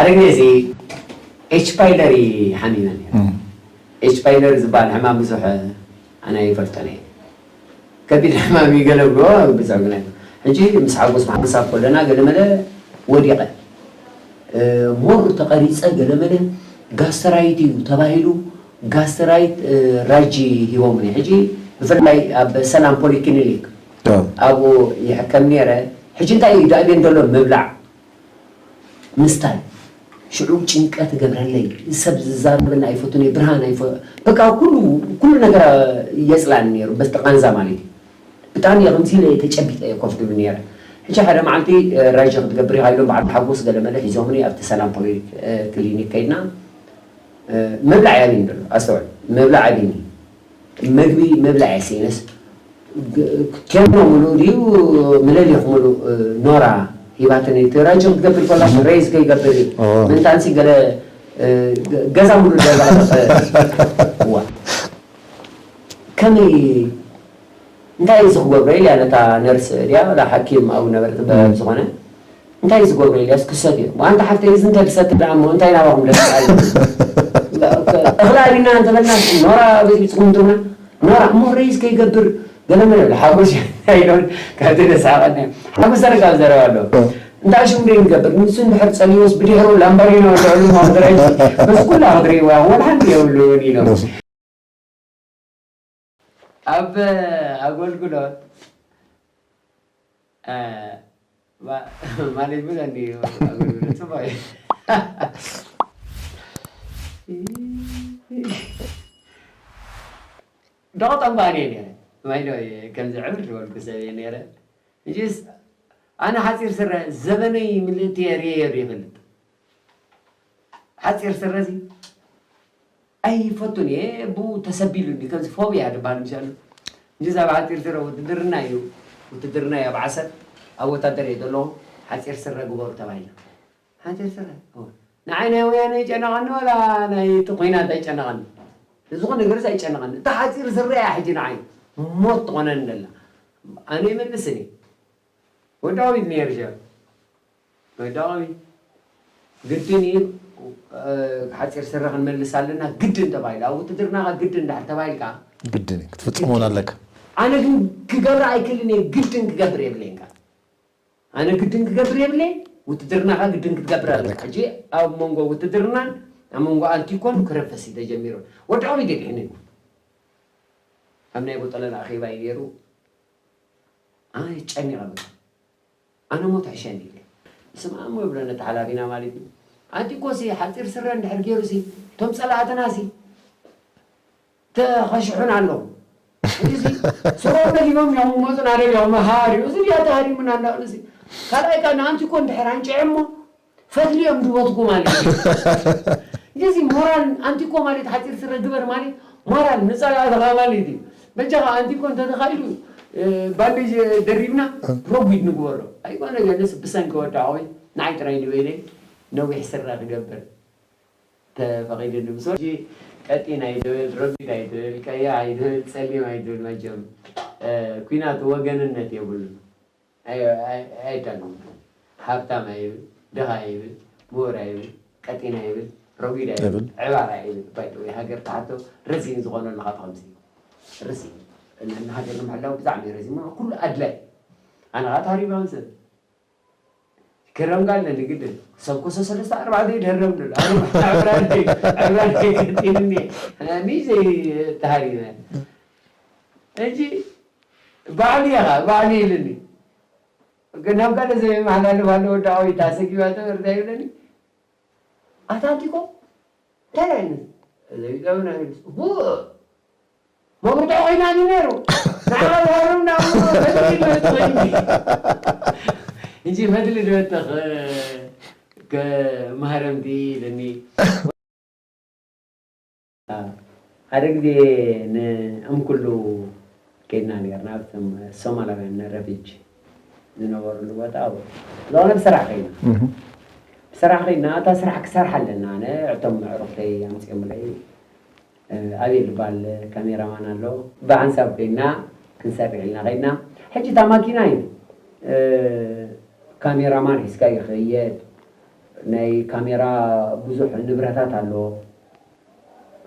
ሓደ ግዜ እዚ ኤች ፓይለር ሓሚመ ነይረ። ኤች ፓይለር ዝበሃል ሕማም ብዙሕ ኣነ ኣይፈልጦን እየ። ከቢድ ሕማም እዩ ገለ ብሎ ብዙሕ ግን ኣይኮን። ሕጂ ምስ ሓጎስ ሓንሳብ ከለና ገለ መለ ወዲቐ፣ ሞር ተቐሪፀ፣ ገለ መለ ጋስተራይት እዩ ተባሂሉ፣ ጋስተራይት ራጂ ሂቦምኒ። ሕጂ ብፍላይ ኣብ ሰላም ፖሊክሊኒክ ኣብኡ ይሕከም ነይረ። ሕጂ እንታይ እዩ ዳእቤን ዘሎ ምብላዕ ምስታይ ሽዑ ጭንቀት ገብረለይ። ሰብ ዝዛረበና ኣይፈቱን እየ፣ ብርሃን ኣይፈ በቃ ኩሉ ኩሉ ነገር የፅላኒ ነይሩ በቲ ቃንዛ ማለት እዩ። ብጣዕሚ እየ ከምዚ ኢለ ተጨቢጠ እየ ኮፍ ድብል ነይረ። ሕጂ ሓደ መዓልቲ ራይሸ ክትገብር ኢኻ ኢሎም በዓል ሓጎስ ገለ መለ ሒዞምኒ ኣብቲ ሰላም ፖሊ ክሊኒክ ከይድና። ምብላዕ ያብኒ ዘሎ ኣስተውዕል፣ ምብላዕ ያብኒ። መግቢ ምብላዕ እየ ስኢነስ፣ ኬኖ ምሉእ ድዩ ምለሊኽ ምሉእ ኖራ ሂባትኒ። እቲ ራጅ ክትገብር ከላ ሬዝ ከይገብር እዩ። ምንታንሲ ገለ ገዛ ምሉእ ደዛ ዋ ከመይ እንታይ እዚ ክገብሮ ኢልያ ነታ ነርስ ድያ ወላ ሓኪም ኣብኡ ነበረት በ ዝኾነ እንታይ ዝገብሩ ኢልያስ ክሰት እዮም። ኣንታ ሓፍተይ እዚ እንተ ዝሰት ደኣ እሞ እንታይ ናባኹም ደስ ኣሉ? እኽሊ ኣቢና እንተበልና ኖራ በዚብፅኩም ትብና ኖራ እሞ ረይስ ከይገብር ገለመለ ሓጎስ ኢሎም ካብቲ ደስሓቐኒ ሓጎስ ተረጋብ ዘረባ ኣሎ እንታይ ሽም ደይ ንገብር ንሱ እንድሕር ፀሊዎስ ብድሕሩ ላምባዲኖ ልዕሉ ማክደራይ በዚ ኩላ ክትርእይዋ ወላ ሓንቲ የብሉን ኢሎም ኣብ ኣገልግሎት ማለት ብለኒ ኣገልግሎት ጽቡቅ እዩ። ደቆ ጠንቋ እየ ነረ ማይዶ ከምዚ ዕብር ዝበልኩ ሰብ እየ ነረ እንጂስ ኣነ ሓፂር ስረ ዘበነይ ምልእቲ እየ ርእየ ይፈልጥ ሓፂር ስረ እዚ ኣይፈቱን እየ ብኡ ተሰቢሉኒ ከምዚ ፎብያ ዝበሃል ምሻሉ እንጂ እዛ ብሓፂር ስረ ውትድርና እዩ ውትድርና እዩ ኣብ ዓሰብ ኣብ ወታደር እየ ዘለኹ ሓፂር ስረ ግበሩ ተባሂልና ሓፂር ስረ ንዓይ ናይ ወያነ ይጨነቐኒ ወላ ናይ እቲ ኩናት ኣይጨነቐኒ ዝኾነ ነገርስ ኣይጨነቐኒ እታ ሓፂር ስረ እያ ሕጂ ንዓይ ሞት ትኾነኒ ዘላ ኣነ ይመልስን እየ ወዲ ዓቢት ነይሩ ሸ ወዲ ዓቢት ግድን እዩ ሓፂር ስረ ክንመልስ ኣለና ግድን ተባሂሉ ኣብ ውትድርና ግድን እንዳሕር ተባሂልካ ግድን ክትፍፅም ውን ኣለካ ኣነ ግን ክገብር ኣይክልን እየ ግድን ክገብር የብለይን ኣነ ግድን ክገብር የብለይ ውትድርናኻ ግድን ክትገብር ኣለካ ሕጂ ኣብ መንጎ ውትድርናን ኣብ መንጎ ኣንቲኮን ክረፈስ ተጀሚሩ ወዲ ዓቢት የድሕን ኣብ ናይ ቦጠለን ኣኼባ እዩ ነይሩ ኣነ ጨኒቐ በቃ ኣነ ሞት ሕሸኒ ኢለ ስምዓ እሞ ይብሎ ነቲ ሓላፊና ማለት እዩ ኣንቲ እኮ ሲ ሓፂር ስረ እንድሕር ገይሩ ሲ እቶም ፀላእትና ሲ ተኸሽሑን ኣለዉ እዚ ስሮም ደጊሞም እዮም መፁ ናደል እዮም ሃሪኡ እዚ ድያ ተሃሪሙና እንዳበሉ ሲ ካልኣይ ካ ንኣንቲ እኮ እንድሕር ኣንጭዐ እሞ ፈትልዮም ድወትኩ ማለት እዩ። እዚ ሞራል ኣንቲ እኮ ማለት ሓፂር ስረ ግበር ማለት ሞራል ንፀላእትኻ ማለት እዩ። በጃኻ ኣንቲ እኮ እንተተኻኢሉ ባንዴጅ ደሪብና ረጒድ ንግበሮ። ኣይኮነ ገለስ ብሰንኪ ወዲ ዓወይ ንዓይ ጥራይ ንበይነይ ነዊሕ ስረ ክገብር ተፈቒዱኒ። ምስ ወዲ ቀጢን ኣይትበል፣ ረጒድ ኣይትበል፣ ቀይሕ ኣይትበል፣ ፀሊም ኣይትበል መቸም ኩናት ወገንነት የብሉን። ኣይዳለውን። ሃብታም ኣይብል፣ ድኻ ኣይብል፣ ምሁር ኣይብል፣ ቀጢን ኣይብል፣ ረጒድ ኣይብል፣ ዕባራ ኣይብል። ባይደወይ ሃገር ተሓቶ ረዚን ዝኾነሉ ካብ ከምዚ እዩ። ረዚን ንሃገር ንምሕላው ብጣዕሚ ረዚን ምኖ ኩሉ ኣድላይ። ኣነ ኸዓ ታሪባውን ሰብ ክረምጋ ኣለኒ ግድን ሰብ ኮሶ ሰለስተ ኣርባዕተ ይድህረም ደሎ ዕብራን ቀጢንኒ ንዘይ ተሃሪበ ሕጂ ባዕሉ ኢኻ ባዕሉ ኢልኒ ናብ ካልእ ዘየመሓላልፍ ኣሎ ወዲ ዓወይታ ሰጊባ ተበርዳ ይብለኒ ኣታ ኣንቲኮ እንታይ ዓይነት ዘቢጠብና ይብልስ ቡ መብርዶ ኮይና እዩ ነይሩ ንዓኻ ዝሃርም ናብ ፈትሊ ድበትኽ እንጂ ፈትሊ ድበትኽ ከመሃረምቲ ኢልኒ ሓደ ግዜ ንእምኩሉ ከይድና ነርና ኣብቶም ሶማላውያን ረፊጅ ዝነበሩሉ ቦታ ኣብኡ ዝኾነ ብስራሕ ከይድና ብስራሕ ከይድና እታ ስራሕ ክሰርሕ ኣለና ኣነ እቶም ኣዕሩኽተይ ኣምፅኦምለይ ኣብየ ልባል ካሜራማን ኣሎ ብሓንሳብ ከይድና ክንሰርሕ ኢልና ከይድና ሕጂ እታ ማኪና እዩ ካሜራማን ሒዝካ ይኸየድ ናይ ካሜራ ብዙሕ ንብረታት ኣሎ።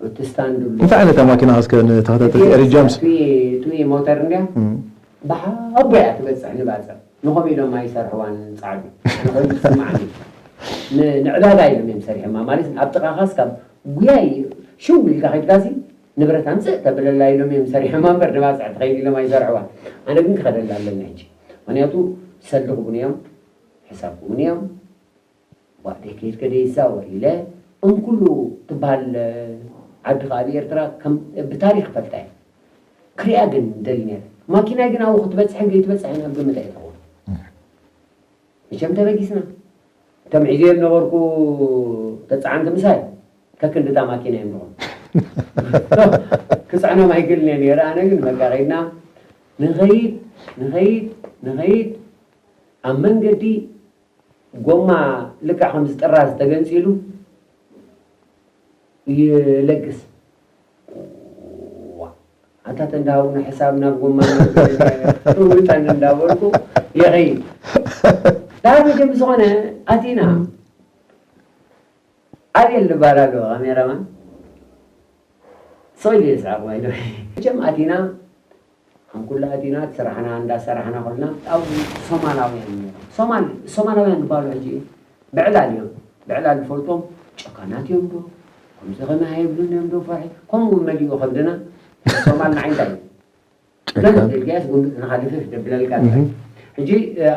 እቲ ስታንድ ኣሎ። እንታይ ዓይነት ማኪና እስከ ንተኸታተልቲ ኤሪ ጃምስ? ትዊ ሞተር እንድያ። ብሓቦ እያ ትበፅሕ ንባፅዕ። ንኸም ኢሎም ኣይሰርሕዋን ፃዕዱ። ንኸም ዝስማዕኒ ንዕዳጋ ኢሎም እዮም ሰሪሖማ። ማለት ኣብ ጥቓኻስ ካብ ጉያይ ሽው ኢልካ ከድካሲ ንብረት ኣምፅእ ተብለላ ኢሎም እዮም ሰሪሖማ እምበር ንባፅዕ ትኸይድ ኢሎም ኣይሰርሕዋን። ኣነ ግን ክኸደላ ኣለኒ ሕጂ። ምክንያቱ ሰልዲ ክቡን እዮም፣ ሕሳብ ክቡን እዮም። ዋዕደ ከይድ ከደ ይዛወር ኢለ እንኩሉ ትበሃል ዓዲ ከኣ ኣብ ኤርትራ ከም ብታሪክ ፈልጣ እየ። ክሪኣ ግን ደሊ ነረ። ማኪናይ ግን ኣብኡ ክትበፅሕን ከይትበፅሕን ኣብ ግምት ኣይተውን። መቸም ተበጊስና። እቶም ሒዘዮም ነበርኩ ተፃዓንቲ ምሳይ ከክንድታ ማኪና እዮም ዝኾኑ። ክፅዕኖም ኣይክእልን እየ ነረ። ኣነ ግን በቃ ከይድና ንኸይድ ንኸይድ ንኸይድ ኣብ መንገዲ ጎማ ልክዕ ከምዚ ጥራዝ ተገንፂሉ ይለግስ። ኣታ ተንዳሃቡና ሕሳብ ናብ ጎማ ውጣን እንዳበልኩ ይኸይድ። ዳር መቸም ዝኾነ ኣቲና ኣቤል ልባል ኣለዎ ካሜራማን ስቕ ኢሉ ይስዕቕ ባይዶ። መቸም ኣቲና ከም ኩሉ ኣቲና እቲ ስራሕና እንዳሰራሕና ከለና ኣብ ሶማላውያን ነይሮም። ሶማል ሶማላውያን ዝበሃሉ ሕጂ ብዕላል እዮም። ብዕላል ዝፈልጦም ጨካናት እዮም ዶ ከምዚ ከመይ ኣይብሉን እዮም ዶ ፈርሒ ከምኡ እውን መሊኡ ከብድና። ሶማል ንዓይ እንታይ እዩ? ገለ ጨካን። ደልጋያስ ጉንብጥ ንኻ ልፍፍ ደብለልካ እህ። ሕጂ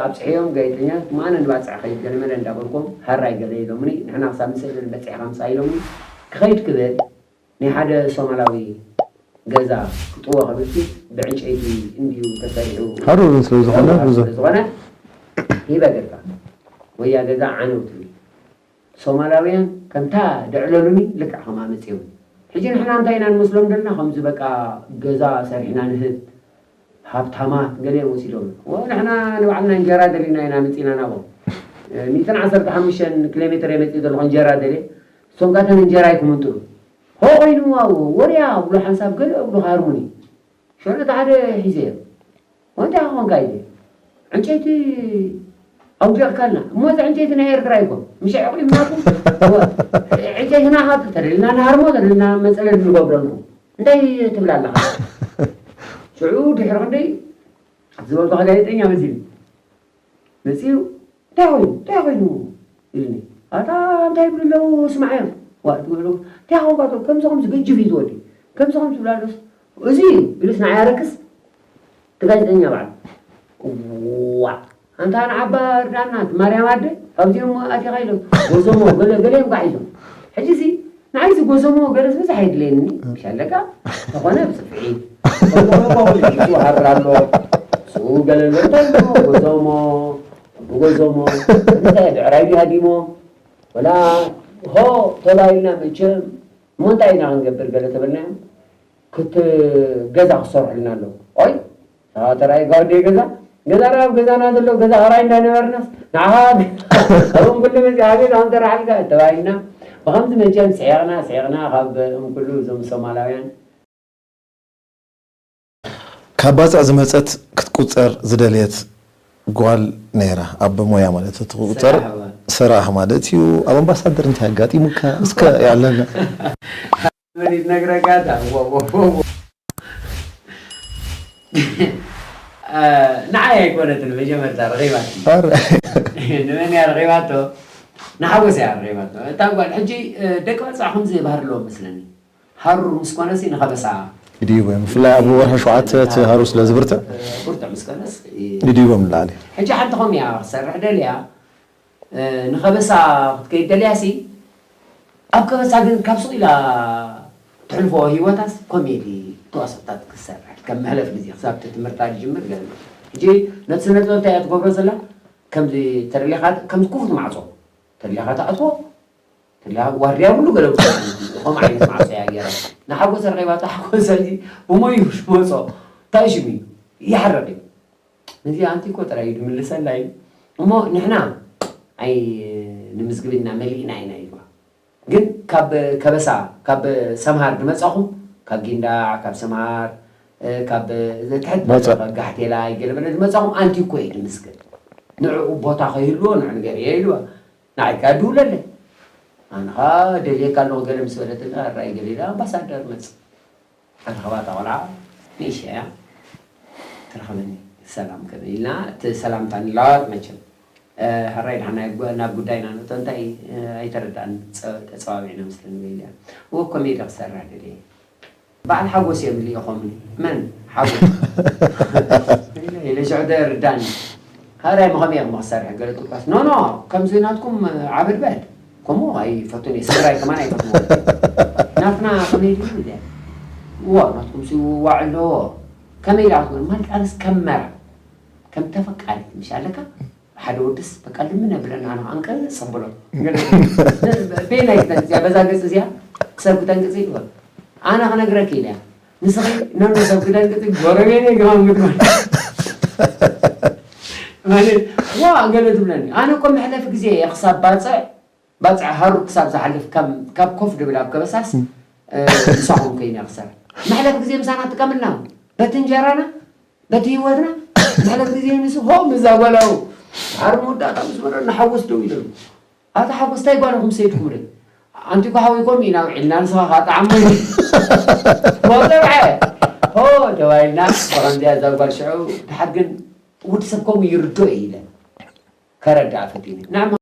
ኣብፅሐዮም ጋዜጠኛ ማነ ንባፅዕ ከይድ ገለመለ እንዳበልኮም ሃራይ ገለ ኢሎምኒ ንሕና ክሳብ ንስእልን በፂሕካ ምፃ ኢሎምኒ ክኸይድ ክብል ናይ ሓደ ሶማላዊ ገዛ ክጥዎ ከብልቲ ብዕንጨይቲ እንድዩ ተሰሪሑ። ሃሩርን ስለ ዝኾነ ብዙ ዝኾነ ይበገርካ ወያ ገዛ ዓነው ትብል። ሶማላውያን ከምታ ደዕለሉኒ ልክዕ ከምኣ መፅዮም። ሕጂ ንሕና እንታይ ኢና ንመስሎም ዘለና ከምዚ በቃ ገዛ ሰሪሕና ንህብ ሃብታማት ገለ ወሲዶም። ወ ንሕና ንባዕልና እንጀራ ደሊና ኢና መፂና ናቦም። ሚእትን ዓሰርተ ሓሙሽተን ኪሎ ሜትር እየ መፂእ ዘለኹ እንጀራ ደልየ። እሶም ጋተን እንጀራ ኣይክምንጥሉ። ሆ ኮይኑ ኣብኡ ወርያ እብሉ ሓንሳብ ገለ እብሉ ሃርሙኒ። ሸነተ ሓደ ሒዘ እየ። ወንታ ክኾንካ ኢለ ዕንጨይቲ ኣውዲቕካልና እሞ እዚ ዕንጨይቲ ናይ ኤርትራ ይኮን ምሽ ዕቑ ይምናኩም። ዕንጨይትና ካብ ተደልና ንሃርሞ ተደልና መፀለል ንገብረልኩም እንታይ ትብል ኣለኻ? ሽዑ ድሕሪ ክንደይ ዝበልኩ ጋዜጠኛ መሲሉ መፂኡ እንታይ ኮይኑ እንታይ ኮይኑ ኢሉኒ። ኣታ እንታይ ይብሉ ኣለዉ ስማዕ እዮም። ዋ ትብሉ እንታይ ኾንካ ዶ ከምዚ ከምዚ ገጅፍ እዩ ዝወዲ ከምዚ ከምዚ ትብሉ ኣሎስ እዚ እዩ ኢሉስ ንዓይ ኣረክስ እቲ ጋዜጠኛ በዓል ዋ ኣንታ ንዓባ እርዳና እቲ ማርያም ኣደ ኣብዚኦም ኣቲኻ ኢሎም ጎዞሞ ገለ ገለ እዮም ጋዕ ኢሎም ሕጂ እዚ ንዓይዚ ጎዞሞ ገለስ ብዙሕ ኣይድልየኒ ምሽ ኣለካ ተኾነ ብፅፍዒ ሃር ኣሎ ስኡ ገለ ኣሎ እንታይ ኢልዎ ጎዞሞ ብጎዞሞ እንታይ ብዕራይ ድዩ ሃዲሞ ወላ ሆ ተባሂልና መቸም እሞ እንታይ ኢና ክንገብር ገለ ተበልናዮም ክት ገዛ ክሰርሑልና ኣለዉ ኦይ ተራይ ጋውዴ ገዛ ገዛ ራብ ገዛና ዘሎ ገዛ ኣራይ እንዳነበርናስ ንዓኻ ከም ኩሉ መዚ ኣቤት ኣንተ ራሕልካ ተባሂልና ብኸምዚ መቸም ስሒቕና ስሒቕና ካብ እም ኩሉ እዞም ሶማላውያን ካብ ባፅዕ ዝመፀት ክትቁፀር ዝደለየት ጓል ነይራ ኣብ ሞያ ማለት እቲ ቁፀር ሰራሕ ማለት እዩ ኣብ ኣምባሳደር እንታይ ኣጋጢሙካ እስከ ያለና መን ይነግረካ ንዓይ ኣይኮነትን መጀመርታ ረኺባትኒ ንመን እያ ረኺባቶ ንሓጎስ እያ ረኺባቶ እታ ጓል ሕጂ ደቂ ባፅዕ ከምዚ ባህር ኣለዎም መስለኒ ሃሩር ምስ ኮነሲ ንኸበሳ ይድይቡ እዮም ብፍላይ ኣብ ወርሒ ሸውዓተ እቲ ሃሩር ስለ ዝብርትዕ ብርትዕ ምስ ኮነስ ይድይቦም ንላዕሊ ሕጂ ሓንቲ ኸም እያ ክሰርሕ ደልያ ንኸበሳ ክትከይድ ደልያሲ ኣብ ከበሳ ግን ካብ ሱቕ ኢላ ትሕልፎ ህይወታስ ኮሜዲ ተዋስኦታት ክትሰርሕ ከም መሕለፍ ግዜ ክሳብ እቲ ትምህርታ ዝጅምር ገለ ሕጂ ነቲ ስነ ጥበብ እንታይ እያ ትገብሮ ዘላ ከምዚ ተደሊኻ ከምዚ ክፉት ማዕፆ ተደሊኻ ትኣትዎ ተደሊኻ ዋርድያ ብሉ ገለ ከምኡ ዓይነት ማዕፆ እያ ገይራ ንሓጎሰ ረኺባታ ሓጎሰ እዚ ብሞዩ ዝመፆ እንታይ ሽሙ እዩ ይሓረቕ እዩ ነዚ ኣንቲ እኮ ጥራይ እዩ ድምልሰላ እዩ እሞ ንሕና ኣይ ንምዝግብና መሊእና ኢና ኢልዋ ግን ካብ ከበሳ ካብ ሰምሃር ድመጻኹም ካብ ጊንዳዕ ካብ ሰምሃር ካብ ትሕት ጋሕቴላይ ገለመለ ድመጻኹም ኣንቲ እኮ እዩ ድምዝግብ ንዕኡ ቦታ ከይህልዎ ንዕ ንገር እየ ኢልዋ ንዓይ ከኣ ድውለለይ። ኣነ ኸኣ ደልየካ ኣለኹ ገለ ምስ በለትና፣ ኣራይ ገለ ኢላ ኣምባሳደር መጽእ። ኣረኸባታ ቆልዓ ንእሽተይ እያ። ትረኸበኒ፣ "ሰላም ከመይ?" ኢልና እቲ ሰላምታ ንለዋወጥ መቸም። "እ፣ ሕራይ ደሓን፣ ናይ ጓ-፣ ናብ ጉዳይና ንእቶ፣ እንታይ፣ እ፣ ኣይተረዳእን፣ ጸ-፣ ተጸዋዊዕና መስለኒ" ኢለ። "እወ፣ ኮሜዲ ክሰርሕ ደልየ እየ።" በዓል ሓጎስ እዮም ልኢኾምኒ። "መን ሓጎስ?" ኢለ ሽዑ ተረዳእኒ። "ሕራይ፣ መኸመይ ኢኹም ክሰርሕ?" ገለ ጥኳስ፣ "ኖ፣ ኖ፣ ከምዚ ናትኩም ዓበድበድ ከምኡ ኣይፈቱን እየ፣ ስድራይ ከማን ኣይፈትዎ። ናትና ከመይ ድዩ?" ኢለ። "እዋ፣ ናትኩም ሲ ዋዕ ኣለዎ። ከመይ ኢላ ክትብል?" ማለት ኣነስ ከም መራ፣ ከም ተፈቃሪት ምሽ ኣለካ፣ ሓደ ወድስ በቃ ልምን የብለን፣ ኣነ ኣንቀጽ ብሎ። በየናይ ክተንቅጽ እያ? በዛ ገጽ እዚኣ ክሰብ ክተንቅጽ ይግበር። ኣነ ክነግረኪ ኢለ እያ። ንስኺ ነንዶ ሰብ ክደንቅጽ ጎረቤት ገማን ምድማን። ማለት ዋ ገለ ትብለኒ። ኣነ እኮ መሕለፊ ግዜ እየ ክሳብ ባጽዕ፣ ባጽዕ ሃሩር ክሳብ ዝሓልፍ ከም፣ ካብ ኮፍ ድብል ኣብ ከበሳስ፣ እ፣ ምሳኹም ከይነ ክሰርሕ። መሕለፊ ግዜ ምሳና ጥቀምልና። በቲ እንጀራና፣ በቲ ህይወትና፣ መሕለፊ ግዜ ንሱ ሆ ምዛ ጓላው። ድሓር መወዳእታ ምስ በሎ ንሓጎስ ደው ኢለሉ። ኣታ ሓጎስ እንታይ ጓልኹም ሰይድኩም ደ? ኣንቲ እኮ ሓዊኮም ኢና ውዒልና ንስኻ ኸዓ ጣዕሞ እዩ። ሞተ ብዐ። ሆ ተባሂልና ብኸምዚኣ እዛ ጓል ሽዑ ድሓር ግን ወዲ ሰብ ከምኡ ይርዶ እዩ ኢለ። ከረድኣ ፈቲነ። ንዕማ